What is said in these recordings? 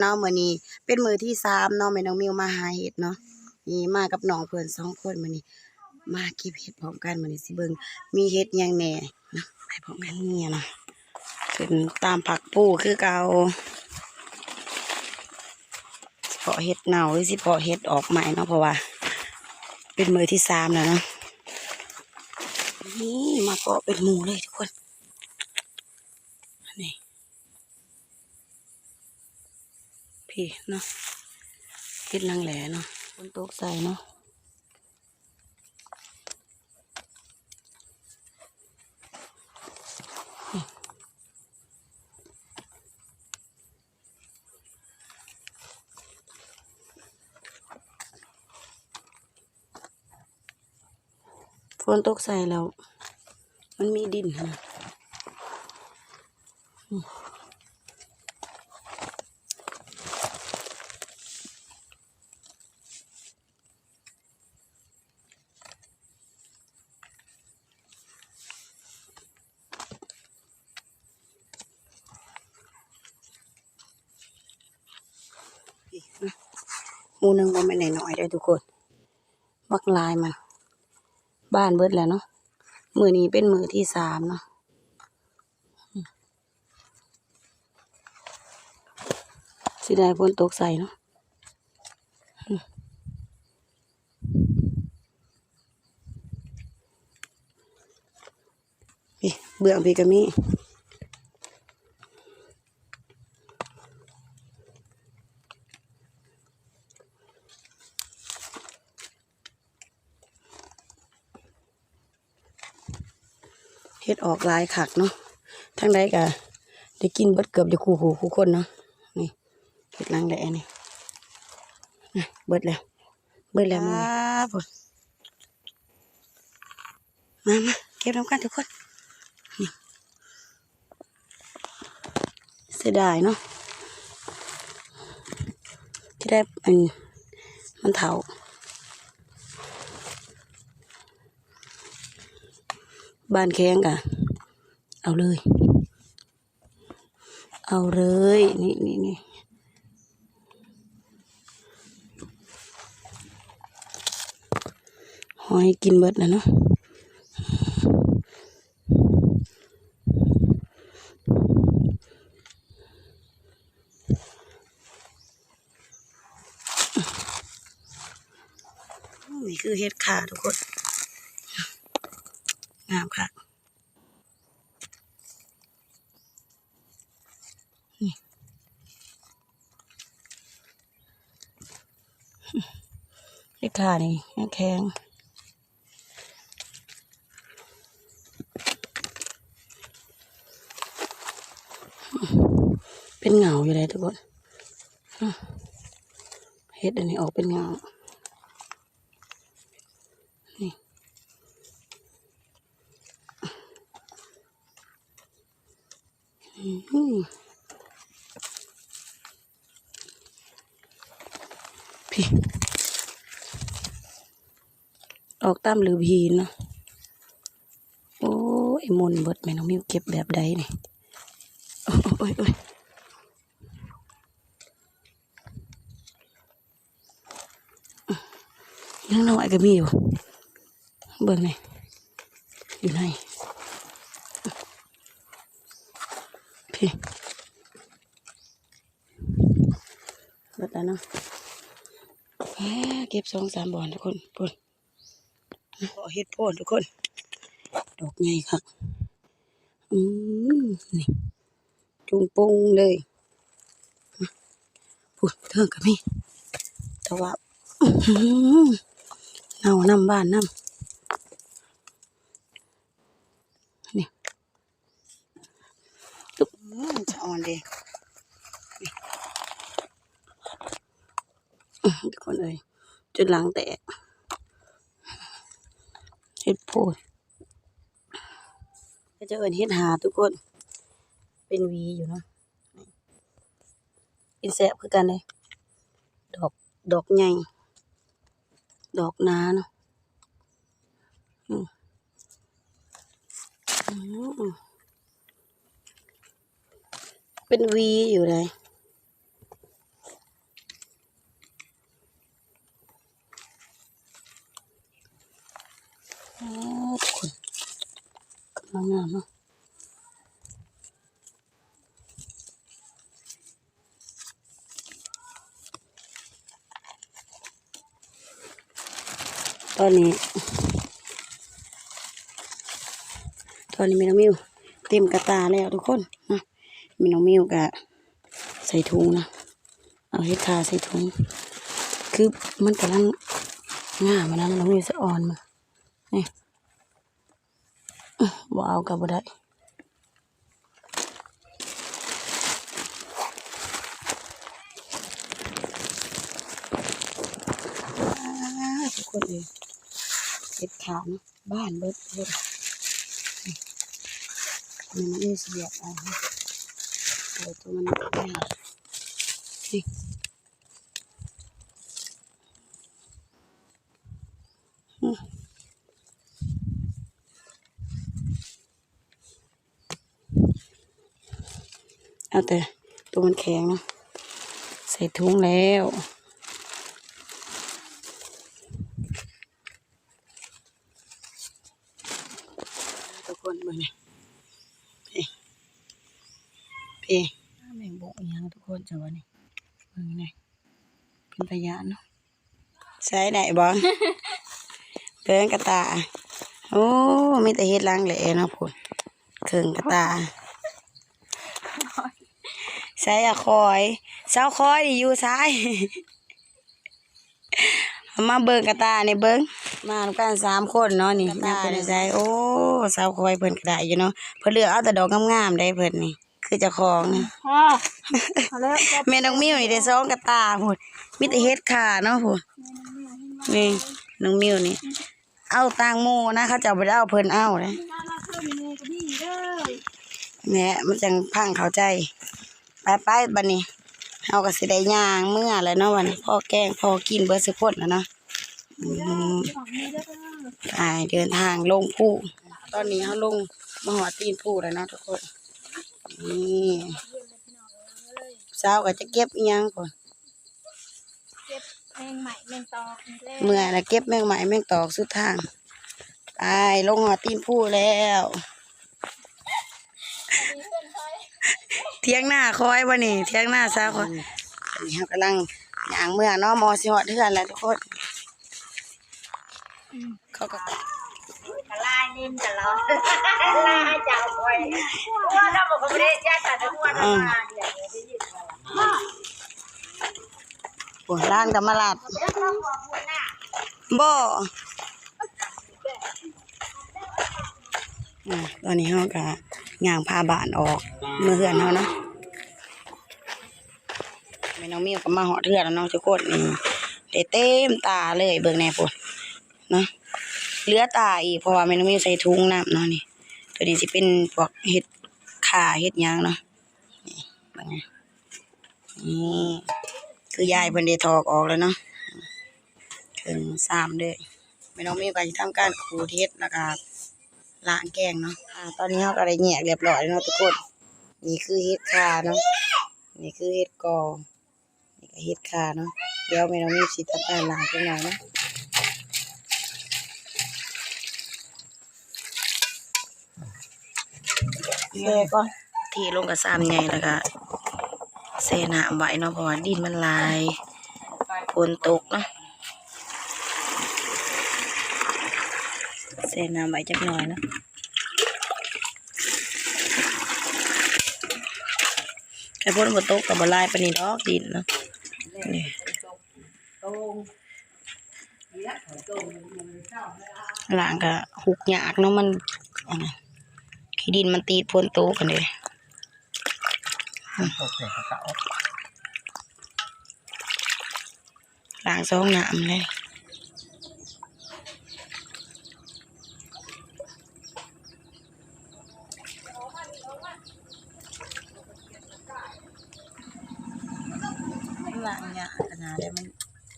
ເນາະ ມື້ນີ້ເປັນມື້ທີສາມເນາະ ແມ່ນ້ອງມິວມາຫາເຫັດເນາະ. ນີ້ມາກັບນ້ອງເພິ່ນສອງຄົນ ມື້ນີ້ມາເກັບເຫັດພ້ອມກັນ. ມື້ນີ້ຊິເບິ່ງມີເຫັດຫຍັງແດ່ເນາະ ໄປພ້ອມກັນ. ນີ້ເນາະ ຂຶ້ນຕາມຜັກປູຄືເກົ່າ ຊິເພາະເຫັດເນົ່າ ຫຼື ຊິເພາະເຫັດອອກໃໝ່ເນາະ ເພາະວ່າເປັນມື້ທີສາມແລ້ວເນາະ. ນີ້ມາເກາະເປັນໝູ່ເລີຍທຸກຄົນ ນີ້ ພີ້ເນາະ ເຫັດນາງແຫຼເນາະ ຝົນຕົກໃສ່ເນາະ. ຝົນຕົກໃສ່ແລ້ວ ມັນມີດິນຫັ້ນນະ. ໝູ່ໜຶ່ງບໍ່ແມ່ນນ້ອຍໆເດີ້ທຸກຄົນ ບັກຫຼາຍ ມັນບານເບິດແລ້ວເນາະ. ມື້ນີ້ເປັນມື້ທີສາມເນາະ. ເສຍດາຍຝົນຕົກໃສ່ເນາະ. ພີ້ ເບື້ອງພີ້ກໍມີ. ເຫັດອອກຫຼາຍຄັກເນາະ ທາງໃດກະໄດ້ກິນເບິດເກືອບຢູ່ຄູ່ຜູ້ຄູ່ຄົນເນາະ. ນີ້ເຫັດນາງແຫຼນີ້ ນະ ເບິດແລ້ວ ເບິດແລ້ວມື້ນີ້. ມາ ມາເກັບນຳກັນທຸກຄົນ ນີ້. ເສຍດາຍເນາະ ທີ່ໄດ້ອັນ ມັນເຖົ້າ ບານແຂງກະເອົາເລີຍ ເອົາເລີຍ ນີ້ ນີ້ ນີ້ ຫອຍກິນເບິດແລ້ວເນາະ. ນີ້ຄືເຫັດຂ່າທຸກຄົນ ງາມຄັກ. ເຫັດຂ່ານີ້ແຂງ ເປັນເຫງົ້າຢູ່ເດ້ທຸກຄົນ ເຫັດອັນນີ້ອອກເປັນເຫງົ້າ ນີ້. ອືມ ພີ້ ອອກຕາມລືບຫີນເນາະ. ໂອ້ຍ ໝົນເບິດ ແມ່ນ້ອງມິວເກັບແບບໃດນີ້ ໂອ້ຍ ໂອ້ຍ ໂອ້ຍ. ຍັງນ້ອຍກໍມີຢູ່ ເບິ່ງນີ້ ຢູ່ໃນ ພີ້ ເບິດແລ້ວເນາະ. ເກັບສອງສາມບ່ອນທຸກຄົນ ພຸ້ນ ເກາະເຫັດໂພນທຸກຄົນ ດອກໃຫຍ່ຄັກ. ອືມ ນີ້ ຈຸງປຸງເລີຍ ພຸ້ນເທິງກໍມີ ແຕ່ວ່າ ອື ເນົ່ານຳ ຫວານນຳ ນີ້ ຕຶບ ອື ສະອອນເດ້ ທຸກຄົນເອີຍ ຈົນຫຼັງແຕກ ເຫັດໂພນ ເຂົາເຈົ້າເອີ້ນເຫັດຫາດທຸກຄົນ ເປັນຫວີຢູ່ເນາະ ກິນແຊບຄືກັນເດ້ ດອກ ດອກໃຫຍ່ ດອກໜາເນາະ ອືມ ອືມ ເປັນຫວີຢູ່ໃດ. ໂອ້ ທຸກຄົນ ກຳລັງງາມເນາະ. ຕອນນີ້ ຕອນນີ້ແມ່ນ້ອງມິວເຕັມກະຕ່າແລ້ວທຸກຄົນເນາະ. ແມ່ນ້ອງມິວກະໃສ່ຖົງນະ ເອົາເຫັດຂ່າໃສ່ຖົງ ຄືມັນກຳລັງງາມນະ ແມ່ນ້ອງມິວສະອອນມານີ້. ບໍ່ເອົາກໍບໍ່ໄດ້ ທຸກຄົນເອີຍ ເຫັດຂາວເນາະ ບານເບິດເລີຍ. ນີ້ມັນເອສຽບເອົາ ເອົາຕົວມັນນີ້ ເອົາແຕ່ຕົວມັນແຂງເນາະ ໃສ່ຖົງແລ້ວ. ທຸກຄົນເບິ່ງນີ້ ເພ ເພ ແມງບົກອີ່ຫຍັງທຸກຄົນ ຈັ່ງວ່ານີ້ ເບິ່ງນີ້ ເປັນຕາຢ້ານເນາະ. ໃຊ້ໄດ້ບໍ່? ເບິ່ງກະຕ່າ ໂອ້ ມີແຕ່ເຫັດລັງແຫຼເນາະພຸ້ນ ເຄິ່ງກະຕ່າ. ໃຊ້ອາຄອຍ ສາວຄອຍນີ້ຢູ່ໃສ? ເອົາມາເບິ່ງກະຕ່ານີ້ເບິ່ງ ມານຳກັນສາມຄົນເນາະນີ້ ກະຕ່ານີ້ໃຊ້. ໂອ້ ສາວຄອຍເພິ່ນກະໄດ້ຢູ່ເນາະ ເພິ່ນເລືອກເອົາແຕ່ດອກງາມໆໄດ໋ເພິ່ນນີ້ ຄືເຈົ້າຂອງ ພໍ ພໍແລ້ວ. ແມ່ນ້ອງມິວນີ້ໄດ້ສອງກະຕ່າພຸ້ນ ມີແຕ່ເຫັດຂ່າເນາະພຸ້ນ. ນີ້ນ້ອງມິວນີ້ ເອົາຕ່າງໝູ່ນະ ເຂົາເຈົ້າບໍ່ໄດ້ເອົາ ເພິ່ນເອົາເດ້. ແຫຼະ ມັນຈັ່ງພັງເຂົ້າໃຈ. ໄປໆ ບາດນີ້ເຮົາກໍຊິໄດ້ຍ່າງເມືອແລ້ວເນາະ ບາດນີ້ ພໍແກງພໍກິນເບິດສູ່ຄົນແລ້ວເນາະ. ອືມ ໄປເດີນທາງລົງພູ ຕອນນີ້ເຮົາລົງມາຮອດຕີນພູແລ້ວເນາະທຸກຄົນ. ນີ້ສາວກໍຈະເກັບອີ່ຫຍັງພຸ້ນ ເກັບແມງໄມ້ແມງຕອກນີ້ແຫຼະ ເມື່ອຍລະເກັບແມງໄມ້ແມງຕອກສຸດທາງ. ໄປ ລົງຮອດຕີນພູແລ້ວ. ຖຽງນາຂ້ອຍບໍ່ນີ້? ຖຽງນາສາວຂ້ອຍ. ອືມ ອັນນີ້ເຮົາກຳລັງຍ່າງເມືອເນາະ ໝໍຊິຮອດເຮືອນແລ້ວທຸກຄົນ. ອືມ ເຂົາກໍ ກະລາຍດິນຕະຫຼອດ ລາຍເຈົ້າຂ້ອຍ ວ່າລາວບໍ່ກໍບໍ່ໄດ້ຈັດ ແຕ່ວ່າ ອືມ ລາຍ ໂອ້ຍ ຫຼານກໍມາລັດ ບໍ່ ອ່າ ຕອນນີ້ເຮົາກໍຍ່າງພາບ້ານອອກເມືອເຮືອນເຮົາເນາະ. ແມ່ນ້ອງມິວກໍມາຮອດເຮືອນແລ້ວເນາະທຸກຄົນ. ນີ້ ໄດ້ເຕັມຕາເລີຍ ເບິ່ງແດ່ພຸ້ນເນາະ ເຫຼືອຕາອີກ ເພາະວ່າແມ່ນ້ອງມິວໃສ່ຖົງນຳເນາະ. ນີ້ ຕົວນີ້ຊິເປັນພວກເຫັດຂ່າເຫັດຫຍັງເນາະ. ນີ້ ເບິ່ງ ນີ້ ຄືຍາຍເພິ່ນໄດ້ຖອກອອກແລ້ວເນາະ ເຄິ່ງຊາມເລີຍ. ແມ່ນ້ອງມິວກໍຊິທຳການຂູດເຫັດ ແລ້ວກໍລ້າງແກງເນາະ. ອ່າ ຕອນນີ້ເຮົາກໍໄດ້ແຍກຮຽບຮ້ອຍແລ້ວເນາະທຸກຄົນ. ນີ້ຄືເຫັດຂ່າເນາະ ນີ້ຄືເຫັດກໍ ນີ້ກໍເຫັດຂ່າເນາະ. ດຽວແມ່ນ້ອງມິວຊິທຳການລ້າງຈັກໜ່ອຍເນາະ. ແຊ່ກ່ອນ ເທລົງກະຊາມໃຫຍ່ ແລ້ວກະແຊ່ນ້ຳໄວ້ເນາະ ເພາະວ່າດິນມັນຫຼາຍ ຝົນຕົກເນາະ. ແຊ່ນ້ຳໄວ້ຈັກໜ່ອຍເນາະ. ຄັນຝົນບໍ່ຕົກກໍບໍ່ຫຼາຍປານນີ້ດອກ ດິນເນາະ. ນີ້ ລ້າງກໍຮຸກຍາກເນາະ ມັນ ອັນນັ້ນ ຂີ້ດິນມັນຕິດຝົນຕົກຫັ້ນເດ້. ລ້າງສອງນ້ຳເລີຍ. ມັນລ້າງຍາກຂະໜາດໃດ ມັນ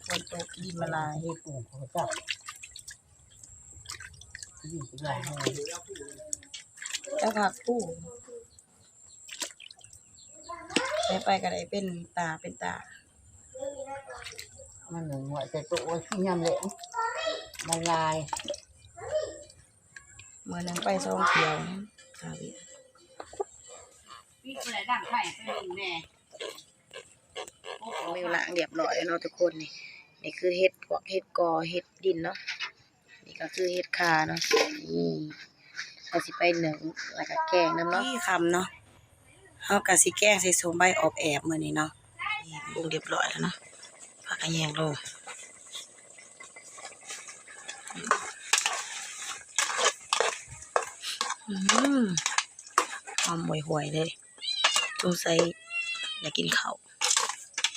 ຝົນຕົກ ດິນມັນຫຼາຍ. ເຮັດປູກເຂົາເຈົ້າ ດິນຫຼາຍ ເຈົ້າຜັກປູກ. ໄປໄປກໍໄດ້ເປັນຕາເປັນຕາ. ມັນໜ້ອຍແຕ່ໂຕ ໂອ້ຍ ກິນຍາມແລງ ມັນຫຼາຍ. ມື້ໜຶ່ງໄປສອງທ່ຽວ ຄາວຽກ. ມີຜູ້ໃດດັງໄຟໃຫ້ເບິ່ງແດ່? ໂອ້ ເມວລ້າງຮຽບຮ້ອຍແລ້ວເນາະທຸກຄົນ. ນີ້ ນີ້ຄືເຫັດ ພວກເຫັດກໍ ເຫັດດິນເນາະ. ນີ້ກໍຄືເຫັດຂ່າເນາະ. ນີ້ ເຮົາຊິໄປໜຶ້ງ ແລ້ວກໍແກງນຳເນາະ. ຄ່ຳເນາະ ເຮົາກໍຊິແກງໃສ່ສົ້ມໃບອອບແອບມື້ນີ້ເນາະ. ນີ້ ປຸງຮຽບຮ້ອຍແລ້ວເນາະ. ຜັກກະແຍງລົງ. ອືມ ຫອມຫວຍໆເລີຍ. ສົງໄສຢາກກິນເຂົ້າ.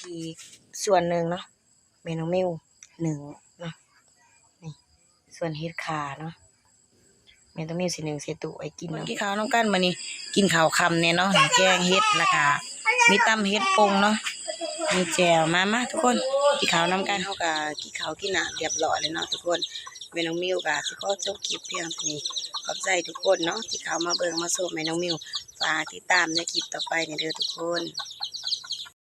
ອີກສ່ວນໜຶ່ງເນາະ ແມ່ນ້ອງມິວໜຶ້ງເນາະ. ນີ້ ສ່ວນເຫັດຂ່າເນາະ ແມ່ນ້ອງມິວຊິໜຶ້ງໃສ່ຕູ້ໄວ້ກິນເນາະ. ກິນເຂົ້ານຳກັນມື້ນີ້. ກິນເຂົ້າຄ່ຳແດ່ເນາະ. ນີ້ ແກງເຫັດ ແລ້ວກະມີຕຳເຫັດປົ່ງເນາະ ມີແຈ່ວ. ມາ ມາທຸກຄົນ ກິນເຂົ້ານຳກັນ. ເຮົາກະກິນເຂົ້າກິນນ້ຳຮຽບຮ້ອຍແລ້ວເນາະທຸກຄົນ. ແມ່ນ້ອງມິວກະຊິຂໍຈົບຄລິບພຽງເທົ່ານີ້. ຂອບໃຈທຸກຄົນເນາະ ທີ່ເຂົ້າມາເບິ່ງມາຊົມແມ່ນ້ອງມິວ. ຝາກຕິດຕາມໃນຄລິບຕໍ່ໄປແດ່ເດີທຸກຄົນ.